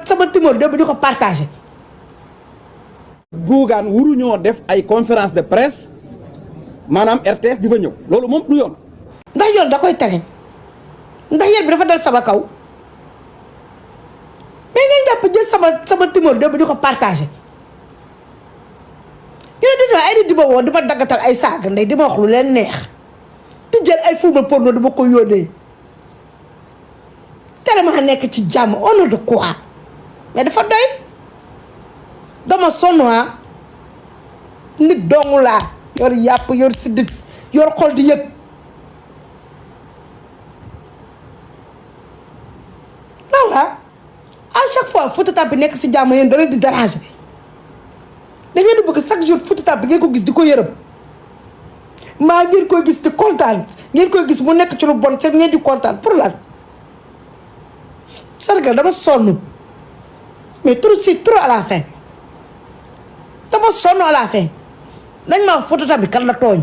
sama numéro dem di ko partagé. Bougane waruñoo def ay conférence de presse maanaam RTS di fa ñëw loolu moom du yoon. ndax yoon da koy tere ndax yéen bi dafa dal sama kaw mais ngeen jàpp jël sama numéro dem di ko partagé. dina dina ay nit di ma woo di ma daggatal ay saaga ndey di ma wax lu leen neex di jël ay film porno di ma ko yónnee tere ma nekk ci jàmm au nom de quoi mais dafa doy dama sonn nit dongu laa yor yàpp yor siddit yor xol di yëg lan la à chaque fois Fouta Tampi nekk si jàmm yéen da leen di déranger da ngeen di bëgg chaque jour Fouta Tampi ngeen ko gis di ko yërëm maa ngeen koy gis di kontaan ngeen koy gis mu nekk ci lu bon seen ngeen di kontaan pour lan sargal dama sonn mais trop c'est trop à la fin dama sonn à la fin nañ ma wax Fouta Tampi kan la tooñ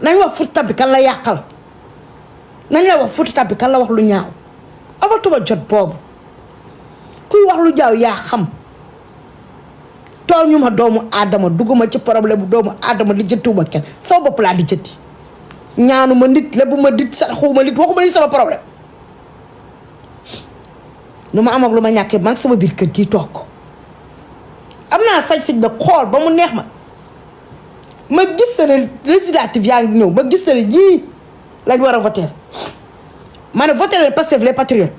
nañ wax Fouta Tampi kan la yàqal nañ la wax Fouta Tampi kan la wax lu ñaaw amatuma jot boobu kuy wax lu jaaw yaa xam tooñu ma doomu aadama dugguma ci problème bu doomu aadama di jëntuwuma kenn sama bopp laa di jënti ñaanu ma nit lebu ma nit saraxuma nit waxuma ni sama problème lu ma am ak lu ma ñàkkee man sama biir kër gii toog am naa sañ-sañ na xool ba mu neex ma gis ne législative yaa ngi ñëw ma gis ne ñii lañ war a voter ma ne voter leen Pastef les patriotes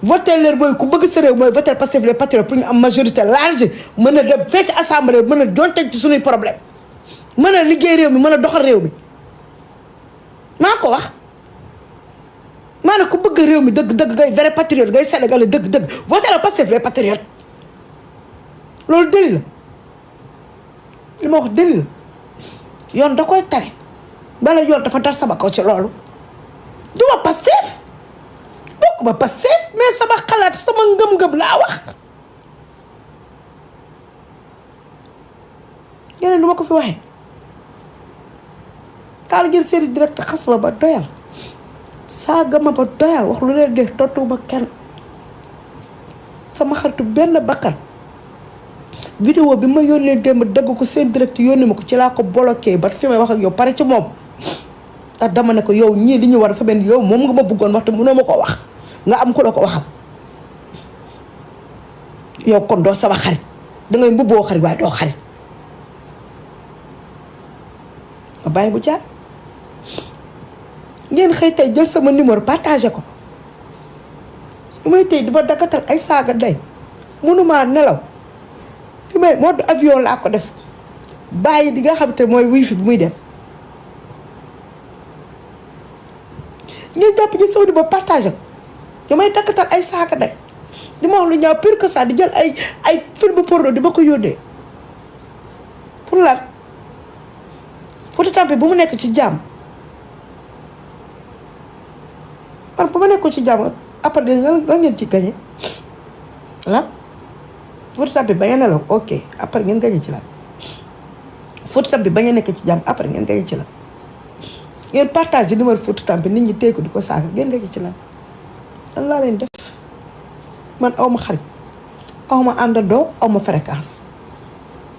voter leen mooy ku bëgg sa réew mooy voter Pastef les patriotes pour ñu am majorité large mën a dem fee ci assemblée mën a jonteeg ci suñuy problème mën a liggéey réew mi mën a doxal réew mi maa ko wax maa ne ku bëgg réew mi dëgg ngay vrai patriote ngay sénégalais dëgg voter la Pastef les patriotes loolu déli la li ma wax déli la yoon da koy tere bala yoon dafa dar sama kaw ci loolu du ma Pastef bokk ma Pastef mais sama xalaat sama ngëm-ngëm laa wax yeneen du ma ko fi waxee kaal jël série direct xas ma ba doyal saaga ma ba doyal wax lu leen dee tontuwuma kenn sama xaritu benn bakkan vidéo bi ma yónnee démb dëgg ko seen direct yónnee ma ko ci laa ko bloqué ba fi may wax ak yow pare ci moom ndax dama ne ko yow ñii li ñu war dafa mel yow moom nga ma bëggoon wax te mënoo ma ko wax nga am ku la ko waxal yow kon doo sama xarit dangay mbubboo xarit waaye doo xarit ma bàyyi bu jaar ngeen xëy tey jël sama numéro partagé ko lu may tey dama dakatal ay saaga day mënumaa nelaw fi may mode avion laa ko def bàyyi di nga xam te mooy wifi bi muy dem ngeen jàpp ci sama numéro partagé ko ñu may dakatal ay saaga day di ma wax lu ñaaw pire que ça di jël ay film porno di ma ko yónnee pour lan Fouta Tampi bu mu nekk ci jàmm man bu ma nekkoon ci jàmm après la ngeen ci gañe lan Fouta Tampi bañ a nelaw ok après ngeen gañe ci lan Fouta Tampi bañ a nekk ci jàmm après ngeen gañe ci lan ngeen partage numéro Fouta Tampi nit ñi téye ko di ko saaga ngeen gañe ci lan lan laa leen def man awma xarit awma àndandoo awma fréquence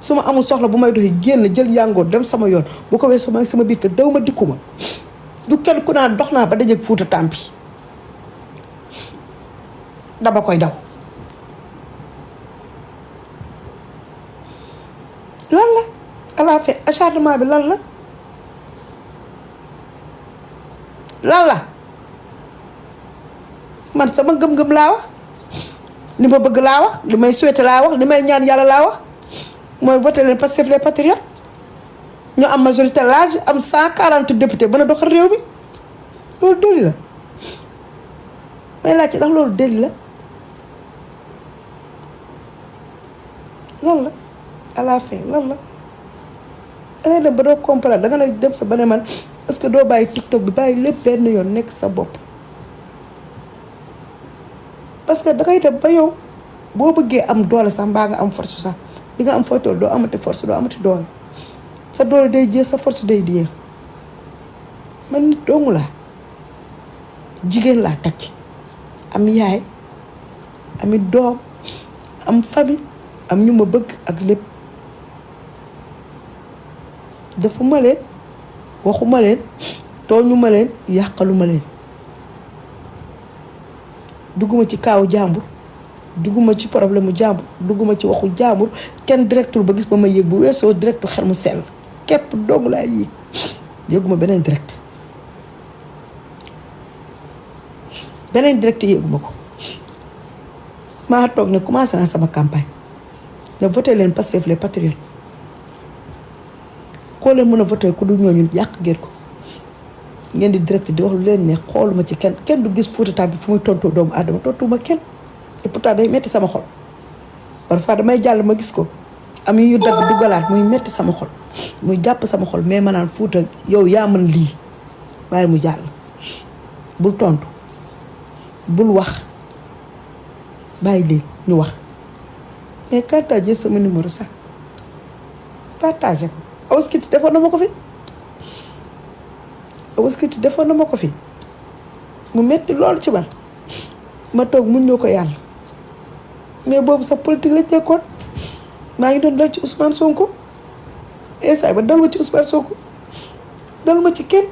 su ma amul soxla bu may doxi génn jël yàngoor dem sama yoon bu ko weesoo ma sama biir kër daw ma dikku ma du kenn ku naa dox naa ba dajeeg Fouta Tampi dama koy daw lan la à la fin acharnement bi lan la man sama ngëm-ngëm laa wax li ma bëgg laa wax li may souhaité laa wax li may ñaan yàlla laa wax mooy voté leen Pastef les patriotes ñu am majorité large am 140 députés mën a doxal réew mi loolu déli la may laajte ndax loolu déli la lan la à la fin lan la dangay dem ba doo comprendre danga ne dem sa ba ne man est-ce que doo bàyyi TikTok bi bàyyi lépp benn yoon nekk sa bopp parce que dangay dem ba yow boo bëggee am doole sax mbaa nga am force sax di nga am fooy toll doo amati force doo amati doole sa doole day jeex sa force day jeex man nit doomu laa jigéen laa takki am yaay ami doom am famille am ñu ma bëgg ak lépp defuma leen waxuma leen tooñuma leen yàqaluma leen dugguma ci kaawu jàmbur dugguma ci problème mu jàmbur dugguma ci waxu jàmbur kenn directul ba gis ba ma yëg bu weesoo directu xel mu sell képp dong laa yëg yëguma beneen direct yëguma ko maa toog ne commencé naa sama campagne ne voté leen Pastef les patriotes koo leen mën a voté ku du ñooñu yàq ngeen ko ngeen di direct di wax lu leen neex xooluma ci kenn du gis Fouta Tampi fu muy tontoo doomu aadama tontuma kenn et pourtant day metti sama xol parfois damay jàll ma gis ko am yu dagg dugalaat muy metti sama xol muy jàpp sama xol mais ma naan Fouta yow yaa mën lii bàyyi mu jàll bul tontu bul wax bàyyi lii ñu wax mais partagé sama numéro sax partagé ko Awaskiti defoon na ma ko fi Awaskiti defoon na ma ko fi mu metti loolu ci man ma toog muñ ñoo ko yàlla mais boobu sax politique lañ nekkoon maa ngi doon dal ci Ousmane Sonko ba daluma ci Ousmane Sonko daluma ci kenn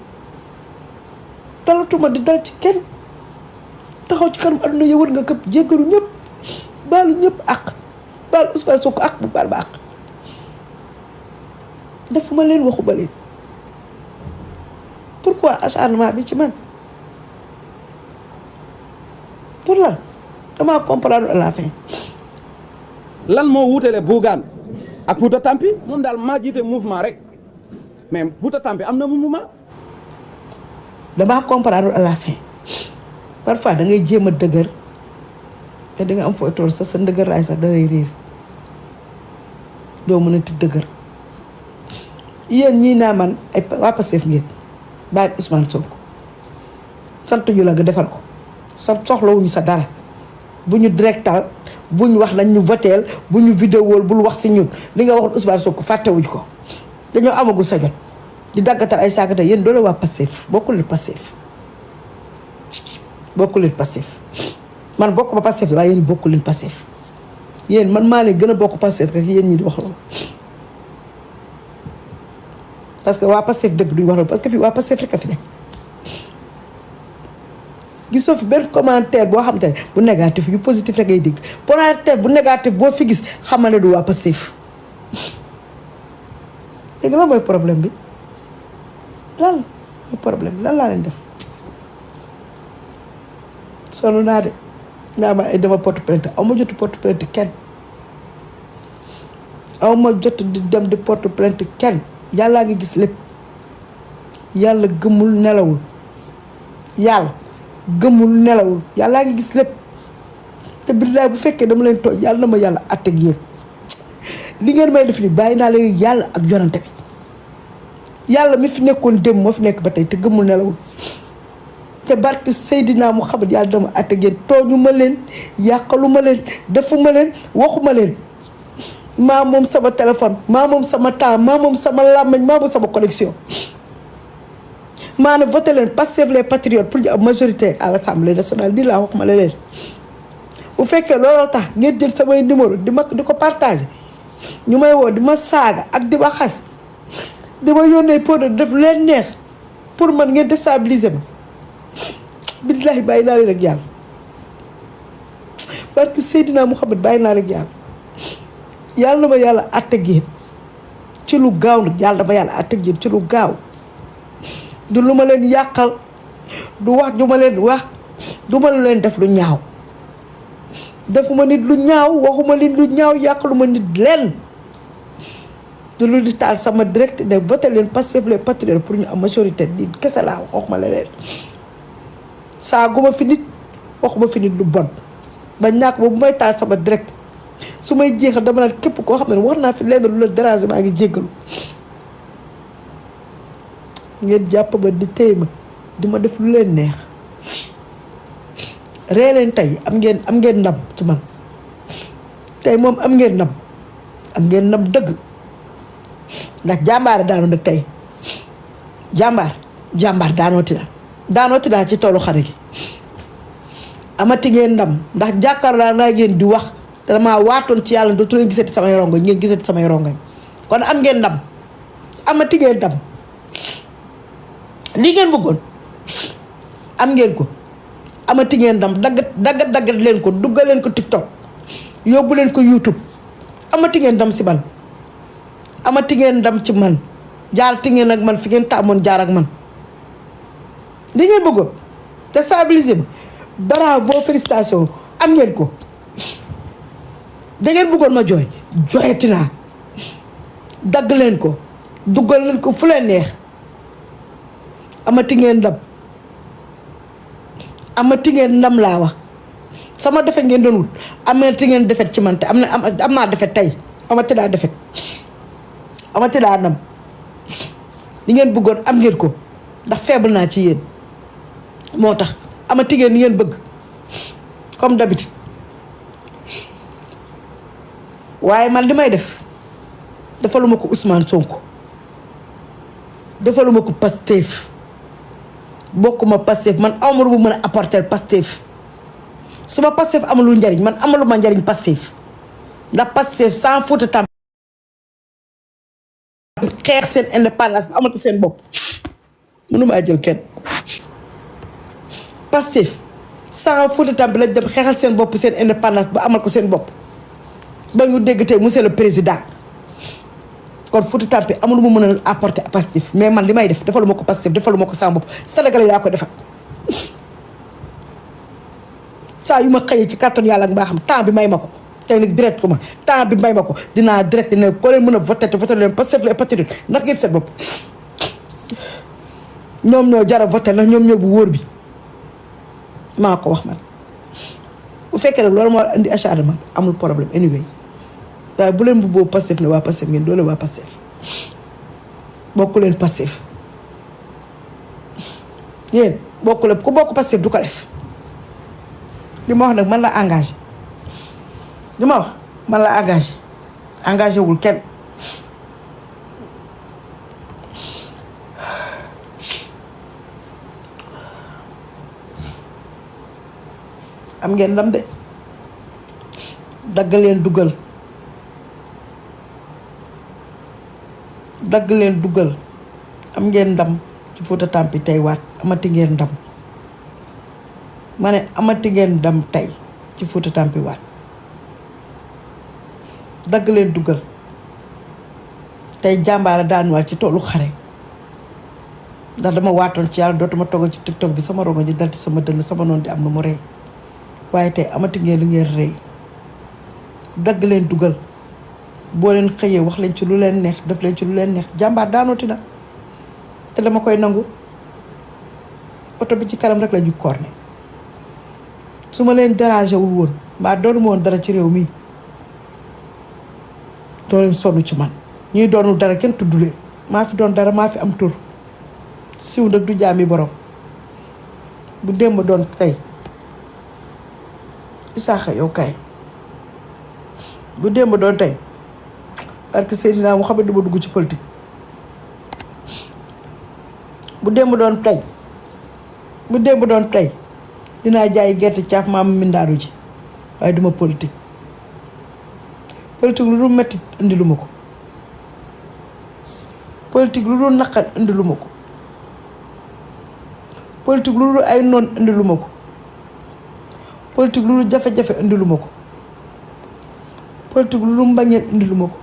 talatuma di dal ci kenn taxaw ci kanam aduna yi wër nga këpp jéggalu ñëpp baalu ñëpp ak baal Ousmane Sonko ak bu baal ba ak defuma leen waxuma leen pourquoi acharnement bi ci man pour lan damaa comprendre à la fin. lan moo wutale Bougane ak Fouta Tampi moom daal maa jiite mouvement rek mais Fouta Tampi am na mouvement. damaa comprendre à la fin parfois da ngay jéem a dëgër mais da nga am fooy tool sa ndëgër raay sax da lay réer doo mën a ti dëgër yéen ñii naa man ay waa Pastef ngeen bàyyi Ousmane Sonko sant ñu la nga defal ko sa soxlawuñu sa dara bu ñu directal bu ñu wax nañ ñu voteel bu ñu vidéo bul wax si ñun li nga waxul Ousmane Sonko fàttewuñ ko dañoo amagul sa jot di daggatal ay saagata yéen doole waa Pastef bokkul leen Pastef man bokk ba Pastef waaye yéen bokkul leen Pastef yéen man maa leen gën a bokk Pastef rek yéen ñi di wax loolu parce que waa Pastef dëgg duñ wax loolu parce que fii waa Pastef rek a fi nekk gisoo fi benn commentaire boo xam te ne bu négatif yu positif rek ngay dégg commentaire bu négatif boo fi gis xamal ne du waa Pastef léegi lan mooy problème bi lan mooy problème bi lan laa leen def sonn naa de naa ma ay dama porte plainte aw ma jotu porte plainte kenn aw ma jot di dem di porte plainte kenn yàllaa ngi gis lépp yàlla gëmul nelawul yàllaa ngi gis lépp te billaay bu fekkee dama leen tooñ yàlla na ma yàlla àtte ak yéen li ngeen may def ni bàyyi naa leen yàlla ak yonante bi yàlla mi fi nekkoon dem moo fi nekk ba tey te gëmul nelawul te barke Seydina Muhammad yàlla dama àtte ak yéen tooñu ma leen yàqalu ma leen defu ma leen waxu ma leen maa moom sama téléphone maa moom sama temps maa moom sama làmmiñ maa moom sama connexion maa ne voté leen Pastef les patriotes pour ñu am majorité à l'Assemblée nationale di laa wax ma la leen bu fekkee looloo tax ngeen jël samay numéro di ko partagé ñu may woo di ma saaga ak di ma xas di ma yónnee pour def leen neex pour man ngeen déstabiliser ma billahi bàyyi naa leen ak yàlla parce que Seydina Mouhamed bàyyi naa leen ak yàlla na ma yàlla àtte génn ci lu gaaw nag yàlla dama yàlla àtte génn ci lu gaaw du lu ma leen yàqal du wax ju ma leen wax du ma leen def lu ñaaw defuma nit lu ñaaw waxuma nit lu ñaaw yàqaluma nit leen du lu di taal sama direct ne voté leen Pastef les patriotes pour ñu am majorité di kese laa wax waxuma la leen saaguma fi nit waxuma fi nit lu bon ba ñàkk boobu may taal sama direct su may jeexal dama naan képp koo xam ne war naa fi lenn lu la déranger maa ngi jéggalu ngeen jàpp ma di téye ma di ma def lu leen neex ree leen tey am ngeen ndam ci man tey moom am ngeen ndam dëgg ndax jàmbaar daanu nag tey jàmbaar daanooti na daanooti naa ci toolu xare gi amati ngeen ndam ndax jàkkaarloo naa ngeen di wax te damaa waatoon ci yàlla dootu leen gisati samay rongoñ ngeen gisati samay rongoñ kon am ngeen ndam amati ngeen ndam li ngeen bëggoon am ngeen ko amati ngeen ndam daggat leen ko duggal leen ko TikTok yóbbu leen ko YouTube amati ngeen ndam si man amati ngeen ndam ci man jaarati ngeen ak man fi ngeen tàmmoon jaar ak man li ngeen bëggoon te stabiliser ma bravo félicitation am ngeen ko da ngeen bëggoon ma jooy jooyati naa dagg leen ko duggal leen ko fu leen neex amati ngeen ndam amati ngeen ndam laa wax sama defet ngeen doon wut amati ngeen defet ci man te am naa defet tey amati daa defet amati daa ndam li ngeen bëggoon am ngeen ko ndax faible naa ci yéen moo tax amati ngeen ni ngeen bëgg comme d'habitude waaye man li may def defaluma ko Ousmane Sonko defaluma ko Pastef bokkuma Pastef man awma lu mu mën a apporter Pastef su ma Pastef amulul njariñ man amaluma njariñ Pastef ndax Pastef sans Fouta Tampi xeex seen indépendance bi amal ko seen bopp mënumaa jël kenn Pastef sans Fouta Tampi lañ dem xeexal seen bopp seen indépendance ba amal ko seen bopp ba ñu dégg tey monsieur le président kon Fouta Tampi amul mu mën a apporter Pastef mais man li may def defaluma ko Pastef defaluma ko sama bopp Sénégalais yaa ko defal saa yu ma xëyee ci kàttan yàlla ak mbaaxam temps bi may ma ko tey nag direct ko ma temps bi may ma ko dinaa direct dina ko leen mën a voté te voté leen Pastef les patriotes ndax ngeen seen bopp ñoom ñoo jara voté ndax ñoom ñoo bu wóor bi maa ko wax man bu fekkee nag loolu moo indi acharnement amul problème anyway waaye bu leen bu boobu Pastef ne waa Pastef ngeen doole waa Pastef bokku leen Pastef yéen bokku leen ku bokk Pastef du ko def li ma wax nag man la engagé li ma wax man la engagé wul kenn am ngeen ndam de dagg leen dugal am ngeen ndam ci Fouta Tampi tey waat amati ngeen ndam ma ne amati ngeen ndam tey ci Fouta Tampi waat dagg leen dugal tey jàmbaara daanuwaat ci toolu xare ndax dama waatoon ci yàlla dootuma togg ci TikTok bi sama rongo ji dal ci sama dënn sama noon di am lu mu rey waaye tey amati ngeen lu ngeen rëy dagg leen dugal boo leen xëyee wax leen ci lu leen neex def leen ci lu leen neex jàmbaar daanooti na te dama koy nangu oto bi ci kanam rek la ñu corné su ma leen dérangé wul woon mbaa doonuma woon dara ci réew mi doo leen sonn ci man ñuy doonul dara kenn tudd leen maa fi doon dara maa fi am tur siw nag du jaami borom bu démb doon tey Isaaxa yow kay bu démb doon tey parce que Seydina mu xam ne du ma dugg ci politique bu démb doon tey dinaa jaay gerte caaf maam mindaaru ji waaye duma politique lu dul metti indi lu ma ko politique lu dul naqar indi lu ma ko politique lu dul ay noon indi lu ma ko politique lu dul jafe-jafe indi lu ma ko politique lu dul mbañeel indi lu ma ko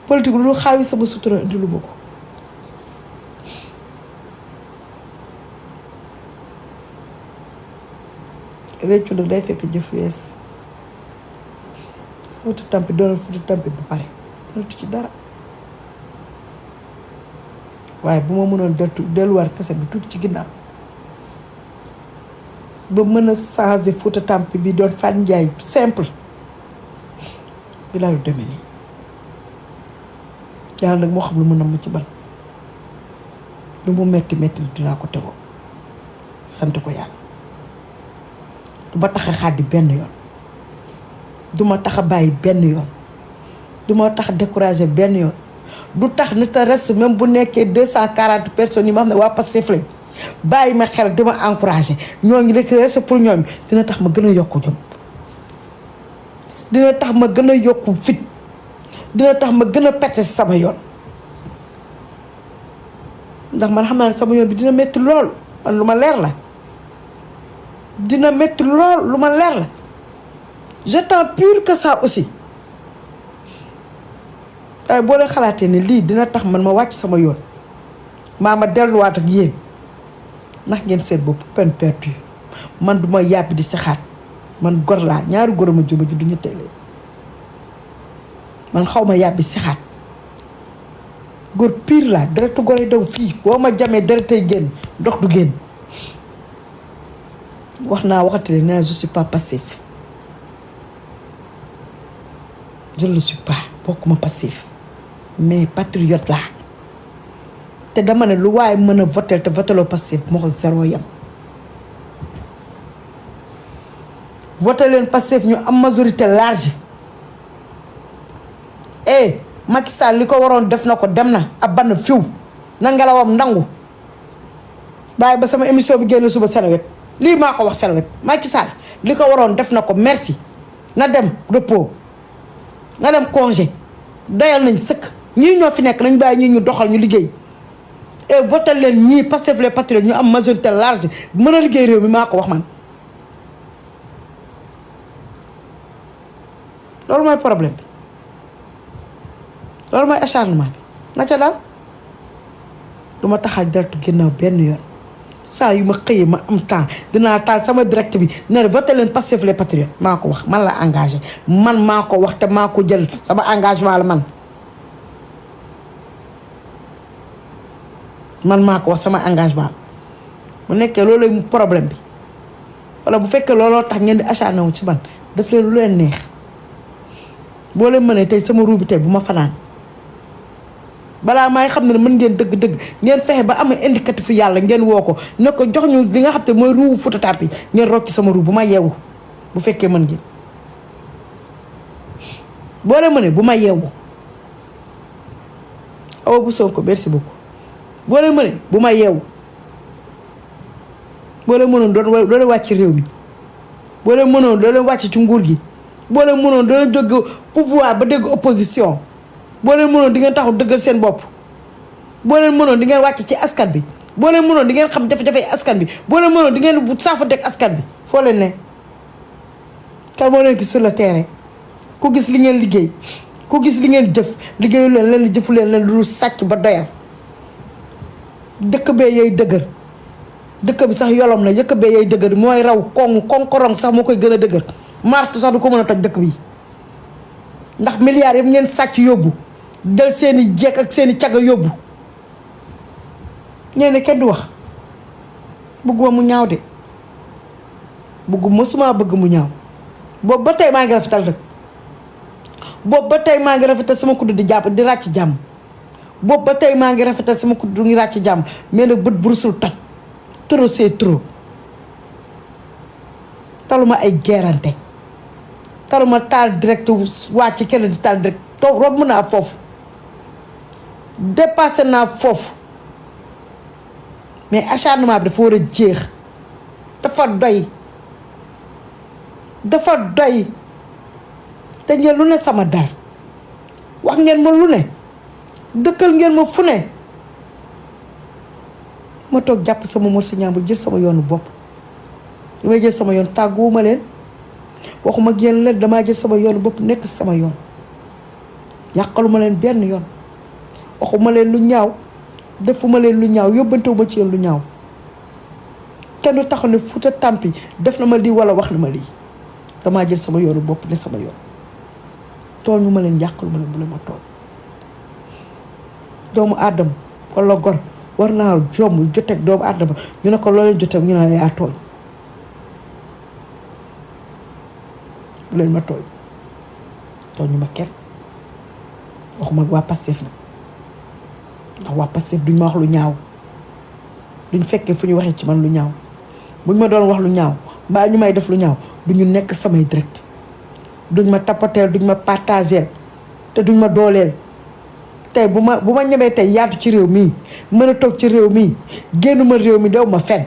politique lu dul xaawi sama sutura indi lu ma ko réccu nag day fekk jëf wees Fouta Tampi doonal Fouta Tampi ba pare mënatu ci dara waaye bu ma mënoon delluwaat kese bi tuuti ci ginnaaw ba mën a changer Fouta Tampi bi doon Fatou Ndiaye simple bi laa lu demee nii yàlla nag moo xam lu mu nam ma ci ban lu mu metti dinaa ko tegoo sant ko yàlla du ma tax a xàddi benn yoon du ma tax a bàyyi benn yoon du ma tax a découragé benn yoon du tax ne te reste même bu nekkee 240 personnes yi ma xam ne waa Pastef lañ bàyyi ma xel dama encouragé ñooñu rek c'est pour ñooñu dina tax ma gën a yokku jom dina tax ma gën a yokku fit dina tax ma gën a pete sama yoon ndax man xam naa ne sama yoon bi dina métti lool man lu ma leer la dina métti lool lu ma leer la j'attends pur que ça aussi waaye boo leen xalaatee ne lii dina tax man ma wàcc sama yoon maa ma delluwaat ak yéen ndax ngeen seet bopp peine perdue man duma yàbbi di saxaat man gor laa ñaari gor ma juba ju du ñetteele man xaw ma yàbbi saxaat góor pire laa deretu gore daw fii boo ma jamee deretay génn ndox du génn wax naa waxati ne nee je suis pas passif je ne le suis pas bokkuma passif mais patriote laa te dama ne lu waaye mën a voter te voteloo passif moo ko zéro yam voté leen passif ñu am majorité large Macky Sall li ko waroon def na ko dem na ab bann fiw na ngelawam nangu bàyyi ba sama émission bi génn suba Seneweb lii maa ko wax Seneweb Macky Sall li ko waroon def na ko merci na dem repos na dem congé doyal nañ sëkk ñii ñoo fi nekk nañ bàyyi ñii ñu doxal ñu liggéey et voté leen ñii Pastef les patriotes ñu am majorité large mën a liggéey réew mi maa ko wax man loolu mooy problème bi loolu mooy acharnement bi na ca daal du ma tax a deltu ginnaaw benn yoon saa yu ma xëyee ma am temps dinaa taal sama direct bi ne voté leen Pastef les patriotes maa ko wax man la engagé man maa ko wax te maa ko jël sama engagement la man maa ko wax sama engagement bu nekkee loolu problème bi wala bu fekkee looloo tax ngeen di acharné wu ci man def leen lu leen neex boo leen mënee tey sama ruubi tey bu ma fanaan balaa maay xam ne mën ngeen dëgg-dëgg ngeen fexe ba am indicatif yàlla ngeen woo ko ne ko jox ñu li nga xam te mooy ruubu Fouta Tampi ngeen rocci sama ruub bu ma yeewu bu fekkee mën ngeen boo leen mënee bu ma yeewu awa bu Sonko merci beaucoup boo leen mënee bu ma yeewu boo leen mënoon doon wàcc réew mi boo leen mënoon doon wàcc ci nguur gi boo leen mënoon doon dégg pouvoir ba dégg opposition boo leen mënoon di ngeen taxaw dëggal seen bopp boo leen mënoon di ngeen wàcc ci askan bi boo leen mënoon di ngeen xam jafe-jafe askan bi boo leen mënoon di ngeen saafanteeg askan bi foo leen ne kan moo leen gis sur le terrain ku gis li ngeen liggéey ku gis li ngeen jëf liggéeyu leen jëfu leen lu sàcc ba doyal dëkk bee yay dëgër dëkk bi sax yolom na yëkk bee yay dëgër mooy raw konkorong sax moo koy gën a dëgër martu sax du ko mën a toj dëkk bi ndax milliards yëpp ngeen sàcc yóbbu del seeni jeeg ak seeni caga yóbbu ñeene kenn du wax bëgguma mu ñaaw de mësuma bëgg mu ñaaw boobu ba tey maa ngi rafetal rek boobu ba tey maa ngi rafetal sama kudd di jàpp di ràcc jàmm boobu ba tey maa ngi rafetal sama kudd ngi ràcc jàmm mais nag bët burusul toj trop c'est trop taluma ay gerante taluma taal direct wàcc kenn di taal direct toog romb naa foofu dépassé naa foofu mais acharnement bi dafa war a jeex dafa doy te ngeen lu ne sama dar wax ngeen ma lu ne dëkkal ngeen ma fu ne ma toog jàpp sama morsi ñaambur jël sama yoonu bopp li may jël sama yoon tàgguwuma leen waxuma génn leen damaa jël sama yoonu bopp nekk sama yoon yàqaluma leen benn yoon waxuma leen lu ñaaw defuma leen lu ñaaw yóbbantewuma ci yéen lu ñaaw kenn taxaw ne Fouta Tampi def na ma lii wala wax na ma lii damaa jël sama yoonu bopp ne sama yoon tooñu ma leen yàqaluma leen bu leen ma tooñ doomu aadama wala gor war naa jomb joteeg doomu aadama ñu ne ko loo leen joteeg ñu ne yaa tooñ bu leen ma tooñ tooñu ma kenn waxuma waa Pastef nag ndax waa Pastef duñ ma wax lu ñaaw duñ fekkee fu ñu waxee ci man lu ñaaw buñ ma doon wax lu ñaaw mbaa ñu may def lu ñaaw duñu nekk samay direct duñ ma tappateel duñ ma partageel te duñ ma dooleel tey bu ma ñemee tey yaatu ci réew mii mën a toog ci réew mii génn ma réew mi dew ma fen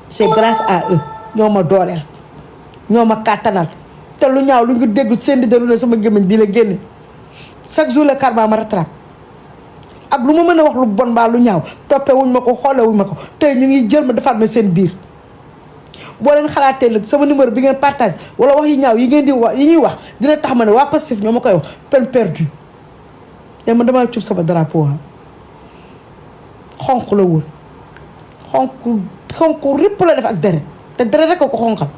c'est grâce à eux ñoo ma dooleel ñoo ma kàttanal te lu ñaaw lu ñu dégg seen di lu ne sama gémmiñ bii la génne chaque jour le karma ma rattrape ak lu ma mën a wax lu bon baa lu ñaaw toppee wuñ ma ko xoolee wuñ ma ko tey ñu ngi jël ma defaat ma seen biir boo leen xalaatee nag sama numéro bi ngeen partage wala wax yi ñaaw yi ngeen di wax yi ñuy wax dina tax ma ne waa Pastef ñoo ma koy wax peine perdue te man damaa cub sama drapeau xonq la woon xonq ripp la def ak deret te deret rek ko xonqal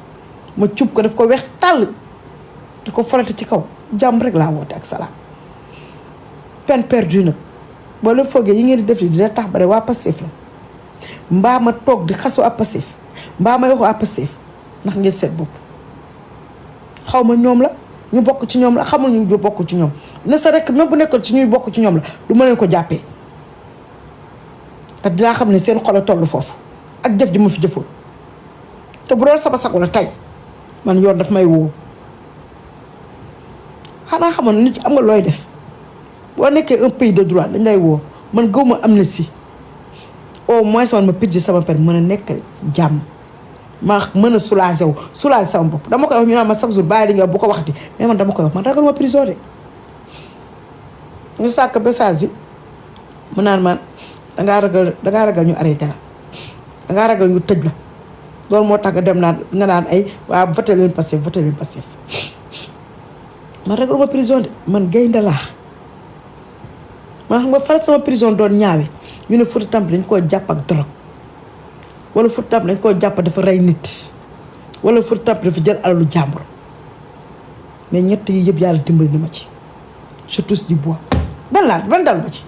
ma cub ko def ko weex tàll di ko farata ci kaw jàmm rek laa woote ak salaam peine perdue nag boo leen foogee yi ngeen di def dina tax ba ne waa Pastef la mbaa ma toog di xas waa Pastef mbaa may wax waa Pastef ndax ngeen seet bopp xaw ma ñoom la ñu bokk ci ñoom la xamul ñu bokk ci ñoom ne sa rek même bu nekkoon ci ñuy bokk ci ñoom la du ma leen ko jàppee te dinaa xam ne seen xol a toll foofu ak jëf ji ma fi jëfoon te bu doon sama sago la tey man yoon daf may woo xanaa xamoon nit am nga looy def boo nekkee un pays de droit dañ lay woo man gëwuma amnistie au moins man ma pidji sama per mën a nekk jàmm ma mën a soulager sama bopp dama koy wax ñu naan ma chaque jour bàyyi li nga bu ko waxati mais man dama koy wax man ragal ma prison de nga sàkk message bi mu naan man dangaa ragal ñu arrêté la dangaa ragal ñu tëj la loolu moo tax nga dem naan nga naan ay waa voté leen Pastef man ragal ma prison de man gaynde laa man xam nga faral sama prison doon ñaawe ñu ne Fouta Tampi dañ koo jàpp ak drogue wala Fouta Tampi dañ koo jàpp dafa rey nit wala Fouta Tampi dafa jël alalu jàmbur mais ñett yi yëpp yàlla dimbali na ma ci je touche du bois ban dal ma ci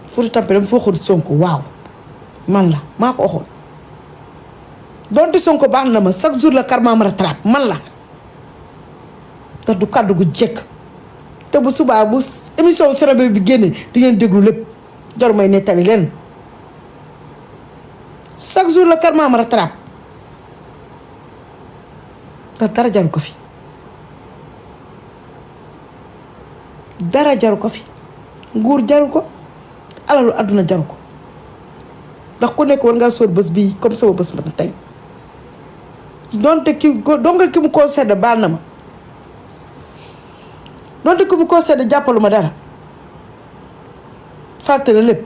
Fouta Tampi dama foo xool Sonko waaw man la maa ko waxoon donte Sonko baax na ma chaque jour la karma ma rattrape man la te du kàddu gu jekk te bu subaa bu émission Sénégal bi génne di ngeen déglu lépp jor may nettali leen chaque jour la karma ma rattrape te dara jaru ko fi dara jaru ko fi nguur jaru ko alalu àdduna jaru ko ndax ku nekk war ngaa sóor bés bii comme sama bés ba tey donte ki mu ko sedd baal na ma donte ki mu ko sedd jàppalu ma dara fàtte na lépp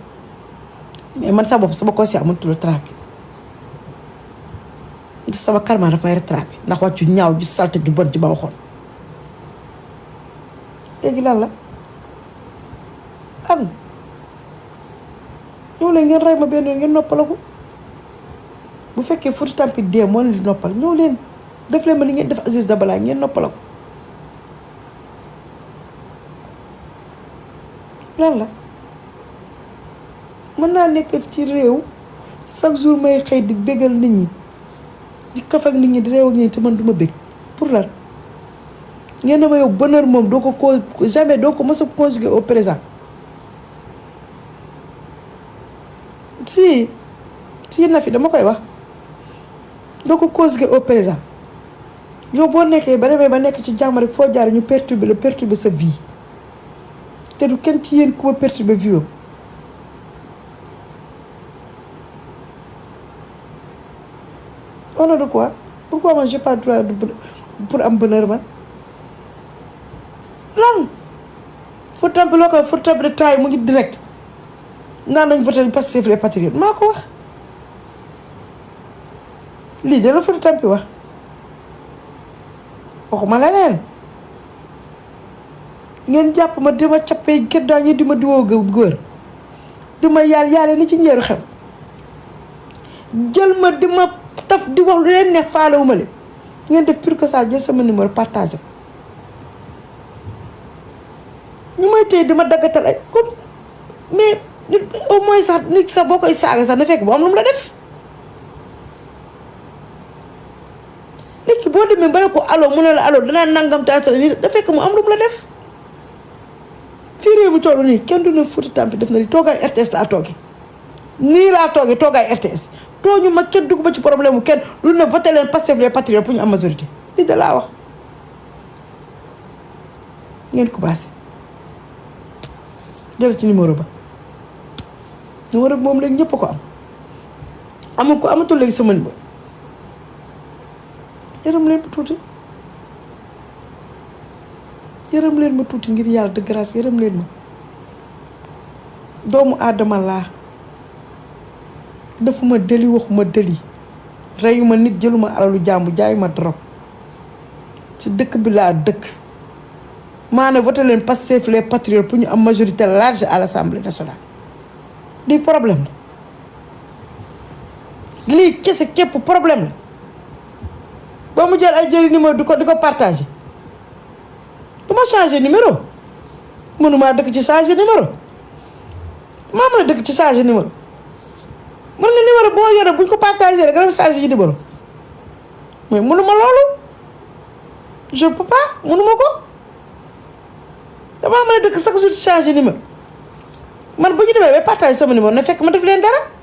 mais man sa bopp sama conscience mënatul a traqué sama karma daf may rattrapé ndax wàccu ñaaw ju salte ju bon ji ma waxoon léegi lan la am ñëw leen ngeen rey ma benn yoon ngeen noppalaku bu fekkee Fouta Tampi dee moo leen di noppal ñëw leen def leen ma li ngeen def Aziz Dabala ngeen noppalaku lan la mën naa nekk ci réew chaque jour may xëy di bégal nit ñi di kaf ak nit ñi di réew ak nit ñi te man du ma bég pour lan ngeen ne ma yow bonheur moom doo ko jamais doo ko mës a conjuguer au présent si na fi dama koy wax doo ko conjuguer au présent yow boo nekkee ba demee ba nekk ci jàmm rek foo jaar ñu perturber sa vie te du kenn ci yéen ku ma perturber vie au nom de quoi pourquoi man j'ai pas droit pour am bonheur man lan Fouta Tampi loo koy Fouta Tampi de taay mu ngi direct naan nañ voté Pastef les patriotes maa ko wax lii de la Fouta Tampi wax waxuma leneen ngeen jàpp ma di ma cappee kër daa ñi di ma diwoo góor di ma yaale ni ci njeeru xew jël ma di ma taf di wax lu leen neex faalewu ma leen ngeen def pur que ça jël sama numéro partagé ko ñu may téye di ma daggatal ay comme mais au moins sax nit sax boo koy saaga sax na fekk bu am lu mu la def nit ki boo demee ba ne ko allo mu ne la allo danaa nangam taal nii da fekk mu am lu mu la def fii réew mi toll nii kenn du ne Fouta Tampi def na ni toogaay RTS laa tooge nii laa tooge toogaay RTS tooñu ma kenn dugg ba ci problème mu kenn lu ne voté leen Pastef les patriotes pour ñu am majorité lii da laa wax ngeen commencé jël ci numéro ba moom léegi ñëpp ko am amul ko amatul léegi sama numéro yërëm leen ma tuuti ngir yàlla de grâce yërëm leen ma doomu aadama laa defuma dëli waxuma dëli reyuma nit jëluma alalu jàmbu jaayuma drogue ci dëkk bi laa dëkk maanaam voté leen Pastef les patriotes pour ñu am majorité large à l'Assemblée nationale lii problème la lii kese képp problème la ba mu jël ay jëri numéro di ko partagé duma changé numéro mënumaa dëkk ci changé numéro maa mën a dëkk ci changé numéro mën nga numéro boo yore buñ ko partagé rek nga dem changé ci numéro mais mënuma loolu je peux pas mënuma ko damaa mën a dëkk chaque jour ci changé numéro man bu ñu demee ba partagé sama numéro na fekk ma def leen dara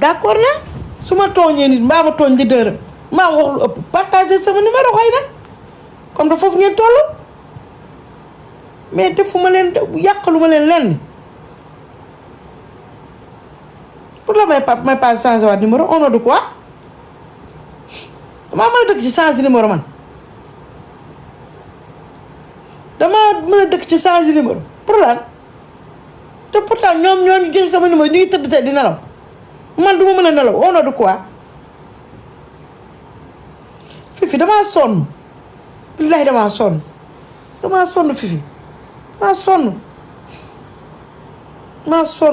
d'accord na su ma tooñee nit mbaa ma tooñ di dërëm maa wax lu ëpp partagé sama numéro xëy na comme da foofu ngeen toll mais defuma leen yàqaluma leen lenn pour la may pas changé waat numéro au nom de quoi damaa mën a dëkk ci changé numéro man damaa mën a dëkk ci changé numéro pour lan te pourtant ñoom ñoo ñu joxe sama numéro ñu ngi tëdd tey di nelaw man du ma mën a nelaw au nom de quoi Fifi damaa sonn billahi damaa sonn Fifi maa sonn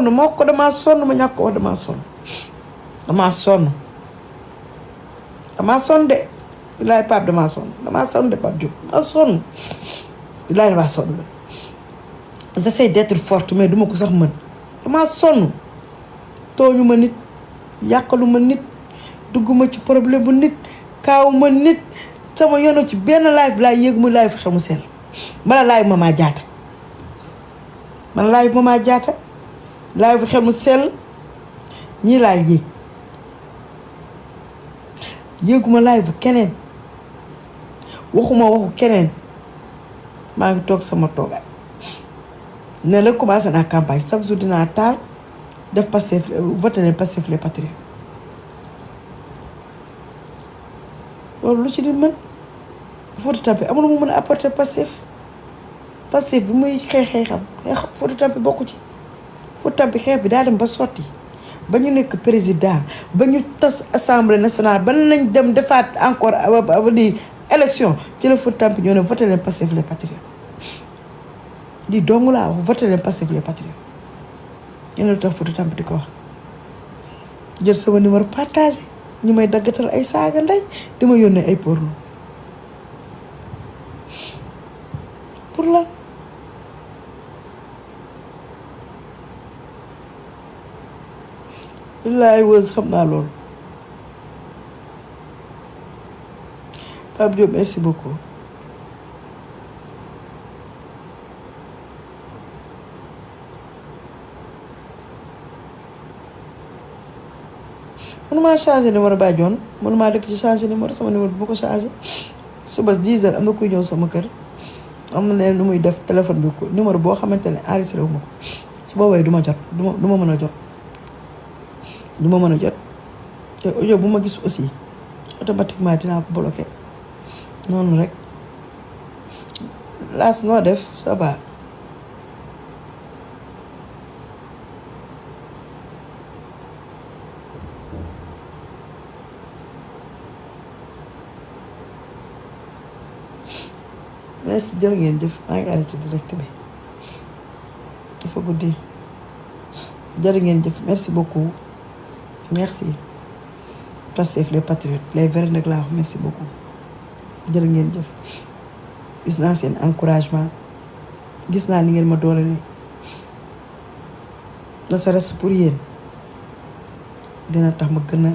ma wax ko damaa sonn ma ñàkk ko wax damaa sonn de billahi Pape damaa sonn de Pape Diop damaa sonn billahi damaa sonn la j'essaie d'être forte mais duma ko sax mën damaa sonn tooñu ma nit yàqalu ma nit dugguma ci problème bu nit kaaw ma nit sama yono ci benn live laay yéeg mu live Xel mu Sell bala live Mama Diatta live Xel mu Sell ñii laay yéeguma live keneen waxuma waxu keneen maa ngi toog sama toogaay ne la commencé naa campagne chaque jour dinaa taal def Pastef voté leen Pastef les patriotes loolu lu ci di mën Fouta Tampi amul mu mën a apporter Pastef bi muy xeexam Fouta Tampi bokku ci Fouta Tampi xeex bi daa dem ba sotti ba ñu nekk président ba ñu tas assemblée nationale ba nañ dem defaat encore di élection ci la Fouta Tampi ñoo ne voté leen Pastef les patriotes di dong laa wax voté leen Pastef les patriotes ñu ne lu tax Fouta Tampi di ko wax jël sama numéro partagé ñu may daggatal ay saaga ndey di ma yónnee ay porno pour lan billaay wës xam naa loolu Pape Diop merci beaucoup mënumaa changé numéro Baye Dione mënumaa dëkk ci changé numéro sama numéro bu ma ko changé suba 10 heures am na kuy ñëw sama kër am na leen lu muy def téléphone bi ko numéro boo xamante ne enregistré wu ma ko su boobaa du ma jot du ma mën a jot te audio bu ma gis aussi automatiquement dinaa ko bloqué noonu rek laas noo def ça va merci jërë ngeen jëf maa ngi arrêté direct bi dafa guddi jërë ngeen jëf merci beaucoup merci Pastef les patriotes les vrais nag laa wax merci beaucoup jërë ngeen jëf gis naa seen encouragement gis naa ni ngeen ma doolele ne serait-ce pour yéen dina tax ma gën a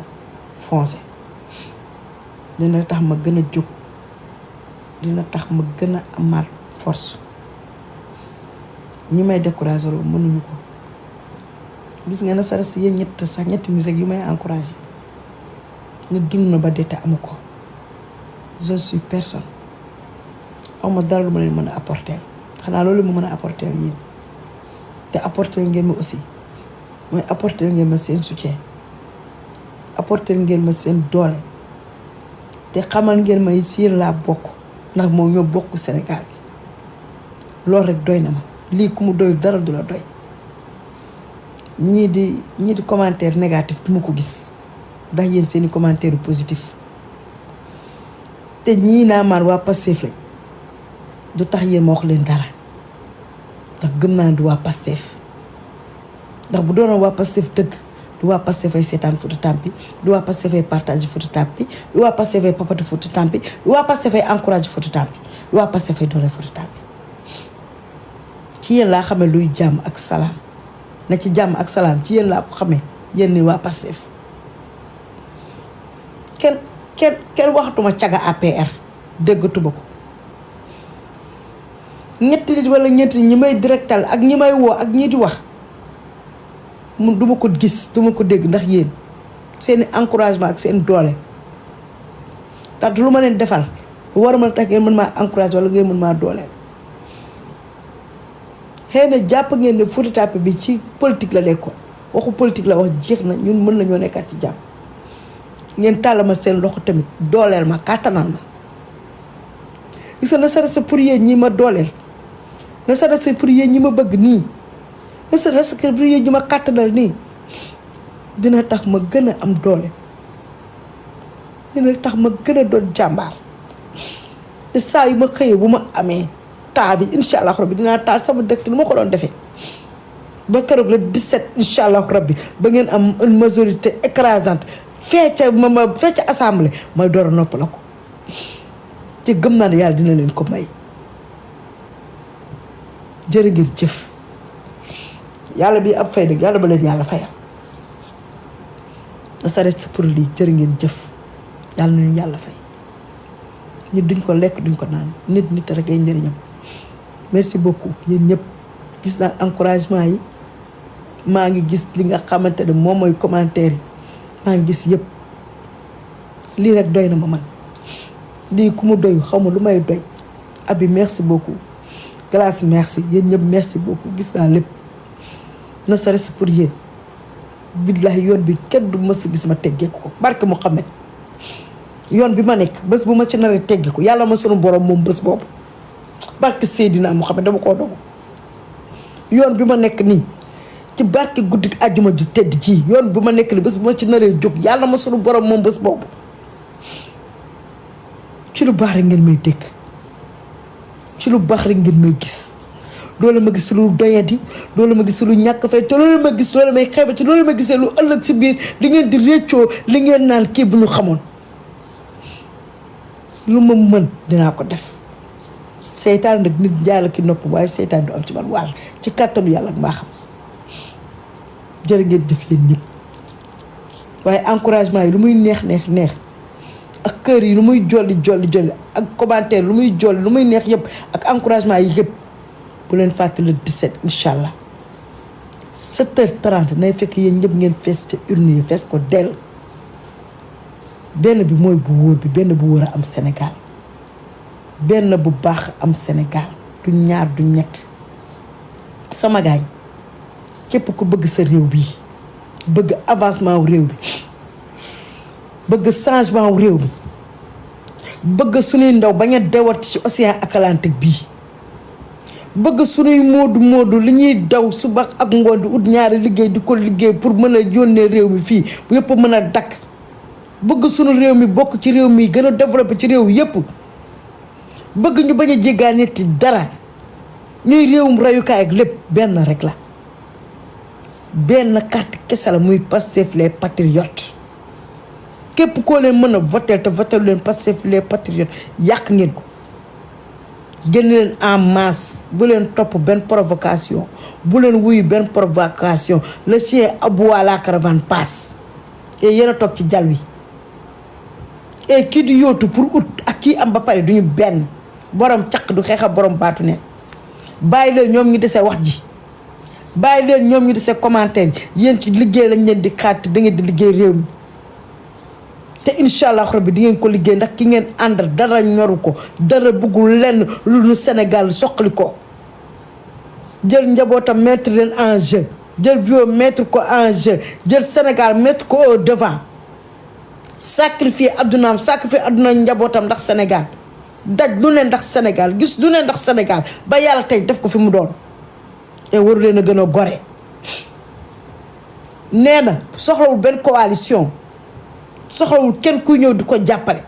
foncer dina tax ma gën a jóg dina tax ma gën a amaat force ñi may décourager loolu mënuñu ko gis nga ne serait-ce yéen ñetti nit rek yu may encourager nit dund na ba dee te amu ko je suis personne awma dara lu ma leen mën a apporter xanaa loolu ma mën a apporter yéen te apporter ngeen ma aussi mooy apporter ngeen ma seen soutien apporter ngeen ma seen doole te xamal ngeen ma si yéen laa bokk ndax moom ñoo bokk Sénégal gi loolu rek doy na ma lii ku mu doy dara du la doy ñii di commentaire négatif du ma ko gis ndax yéen seeni commentaire positif te ñii naa maan waa Pastef lañ du tax yéen ma wax leen dara ndax gëm naa du waa Pastef ndax bu doonoon waa Pastef dëgg du waa Pastef ay seetaan Fouta Tampi du waa Pastef ay partage Fouta Tampi du waa Pastef ay papati Fouta Tampi du waa Pastef ay encourage Fouta Tampi du waa Pastef ay doole Fouta Tampi ci yéen laa xamee luy jàmm ak salaam na ci jàmm ak salaam ci yéen laa ko xamee yéen ni waa Pastef kenn waxatuma caga APR déggatuma ko ñetti nit wala ñeenti ñi may directal ak ñi may woo ak ñi di wax mun duma ko gis duma ko dégg ndax yéen seeni encouragement ak seen doole ndax lu ma leen defal war a mën a tax ngeen mën maa encouragé wala ngeen mën maa dooleel xëy na jàpp ngeen ne Fouta Tampi bi ci politique la nekkoon waxu politique la wax jeex na ñun mën nañoo nekkaat ci jàmm ngeen tàllama seen loxo tamit dooleel ma kàttanal ma gis nga na sa pour yéen ñi ma dooleel na sa pour yéen ñi ma bëgg nii na sa pour yéen ñi ma kàttanal nii dina tax ma gën a am doole dina tax ma gën a doon jàmbaar te saa yu ma xëyee bu ma amee taa bi incha allah rabbi dinaa taal sama dëkk ni ma ko doon defee ba keroog le 17 incha allah rabbi ba ngeen am une majorité écrasante fecc assemblée may door a noppala ko te gëm naa ne yàlla dina leen ko may jërë ngeen jëf yàlla bi ab fay dëgg yàlla ba leen yàlla fayal da sa reste pour lii jërë ngeen jëf yàlla na leen yàlla fay nit duñ ko lekk duñ ko naan nit rek ay njëriñam merci beaucoup yéen ñëpp gis naa encouragement yi maa ngi gis li nga xamante ne moom mooy commentaire yi maa ngi gis yëpp lii rek doy na ma man lii ku mu doy xaw ma lu may doy abi merci beaucoup Glace merci yéen ñëpp merci beaucoup gis naa lépp na sa reste pour yéen billahi yoon bi kenn du mës a gis ma teggeeku ko barke Muhammad yoon bi ma nekk bés bu ma ci naree teggeeku yàlla ma sunu borom moom bés boobu barke Seydina Muhammad dama koo dogu yoon bi ma nekk nii ci barke guddi àjjuma ju tedd ji yoon bi ma nekk nii bés bu ma ci naree jóg yàlla ma sunu borom moom bés boobu ci lu baax rek ngeen may dégg ci lu baax rek ngeen may gis loolu ma gis lu doyadi loolu ma gis lu ñàkk fay te loolu ma gis loolu may xeebe te loolu ma gisee lu ëllëg si biir li ngeen di réccoo li ngeen naan kii bu ñu xamoon lu ma mën dinaa ko def seytaan nag nit njaala ki nopp waaye seytaan du am ci man wàll ci kàttanu yàlla maa xam jërë ngeen jëf yéen ñëpp waaye encouragement yi lu muy neex ak kër yi lu muy jolli ak commentaire lu muy jolli lu muy neex yëpp ak encouragement yi yëpp bu leen fàtte le 17 incha allah 7h30 nay fekk yéen ñëpp ngeen fees te urne yi fees ko dell benn bi mooy bu wóor bi benn bu wóor a am Sénégal benn bu baax am Sénégal du ñaar du ñett sama gaañ képp ku bëgg sa réew bi bëgg avancement wu réew bi bëgg changement wu réew bi bëgg suñuy ndaw ba ngeen dewat ci océan Atlantique bii bëgg suñuy moodu li ñuy daw suba ak ngoon di ut ñaari liggéey di ko liggéey pour mën a yónnee réew mi fii bu yëpp mën a dakk bëgg suñu réew mi bokk ci réew mi gën a développé ci réew yëpp bëgg ñu bañ a jéggaaneti dara ñuy réewum rayukaay ak lépp benn rek la benn carte kese la muy Pastef les patriotes képp koo leen mën a voter te voter leen Pastef les patriotes yàq ngeen ko génn leen en masse bu leen topp benn provocation bu leen wuyu benn provocation le chien aboie la caravane passe et yéen a toog ci jal wi et kii di yóotu pour ut ak kii am ba pare duñu benn borom caq du xeexa borom baatu ne bàyyi leen ñoom ñu dese wax ji bàyyi leen ñoom ñu dese commentaire yéen ci liggéey lañ leen di xaati da ngeen di liggéey réew mi te incha allah rabbi di ngeen ko liggéey ndax ki ngeen àndal dara ñoru ko dara bëggul lenn lu nu Sénégal soqali ko jël njabootam mettre leen en jeu jël vieux mettre ko en jeu jël Sénégal mettre ko au devant sacrifier addunaam sacrifier adduna njabootam ndax Sénégal daj lu ne ndax Sénégal gis lu ne ndax Sénégal ba yàlla tey def ko fi mu doon te waru leen a gën a gore nee na soxlawul benn coalition soxlawul kenn kuy ñëw di ko jàppale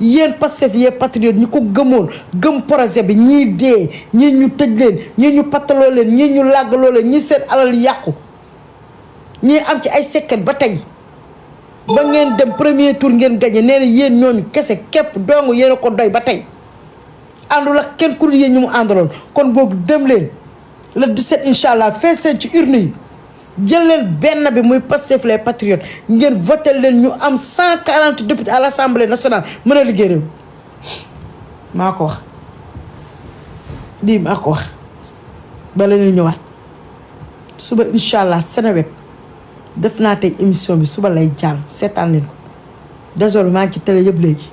yéen Pastef yéen patriote ñi ko gëmoon gëm projet bi ñii dee ñii ñu tëj leen ñii ñu pattaloo leen ñii ñu làggaloo leen ñii seen alal yàqu ñii am ci ay sekkat ba tey ba ngeen dem premier tour ngeen gagné nee na yéen ñooñu kese képp dong yéen a ko doy ba tey àndul ak kenn ku dul yéen ñu mu àndaloon kon boobu dem leen le 17 incha allah fees seen ci urne yi jël leen benn bi muy Pastef les patriotes ngeen voté leen ñu am 140 députés à l' assemblée nationale mën a liggéey réew maa ko wax lii maa ko wax ba la ñuy ñëwaat suba incha allah Seneweb def naa tey émission bi suba lay jàll seetaan leen ko désolé maa ngi ci télé yëpp léegi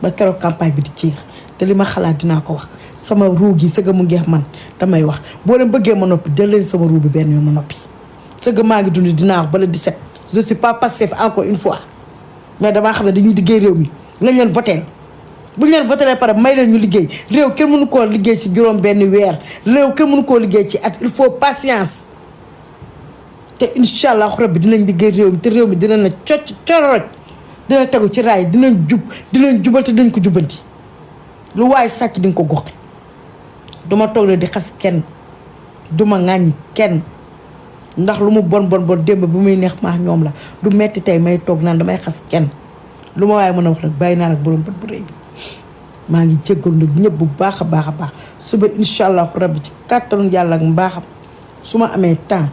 ba keroog campagne bi di jeex te li ma xalaat dinaa ko wax sama ruu gi sëgg mu ngeex man damay wax boo leen bëggee ma noppi del leen sama ruu bi benn yoon ma noppi sëgg maa ngi dund dinaa wax ba le 17 je suis pas Pastef encore une fois mais damaa xam ne dañuy liggéey réew mi lañ leen voté bu ñu leen voté pare may leen ñu liggéey réew kenn mënu koo liggéey ci juróom benn weer réew kenn mënu koo liggéey ci at il faut patience te incha allah rabbi dinañ liggéey réew mi te réew mi dina na coroj dina tegu ci raay dinañ jubal te dinañ ko jubanti lu waaye sàcc di nga ko goxi duma toog ne di xas kenn duma ŋàññi kenn ndax lu mu bon démb bu muy neex maax ñoom la du metti tey may toog naan damay xas kenn lu ma waaye mën a wax nag bàyyi naa nag borom bët bu rëy bi maa ngi jéggalu nag ñëpp bu baax a baax suba incha allah rabbi ci kàttanu yàlla ak mbaaxam su ma amee temps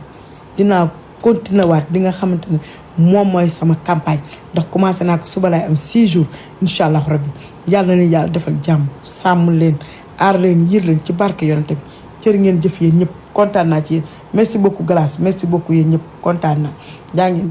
dinaa continuer waat li nga xamante ne moom mooy sama campagne ndax commencé naa ko suba laay am 6 jours incha allah rabbi yàlla na leen yàlla defal jàmm sàmm leen aar leen yiir leen ci barke yonente bi jërë ngeen jëf yéen ñëpp kontaan naa ci yéen merci beaucoup Glace merci beaucoup yéen ñëpp kontaan naa jaa ngeen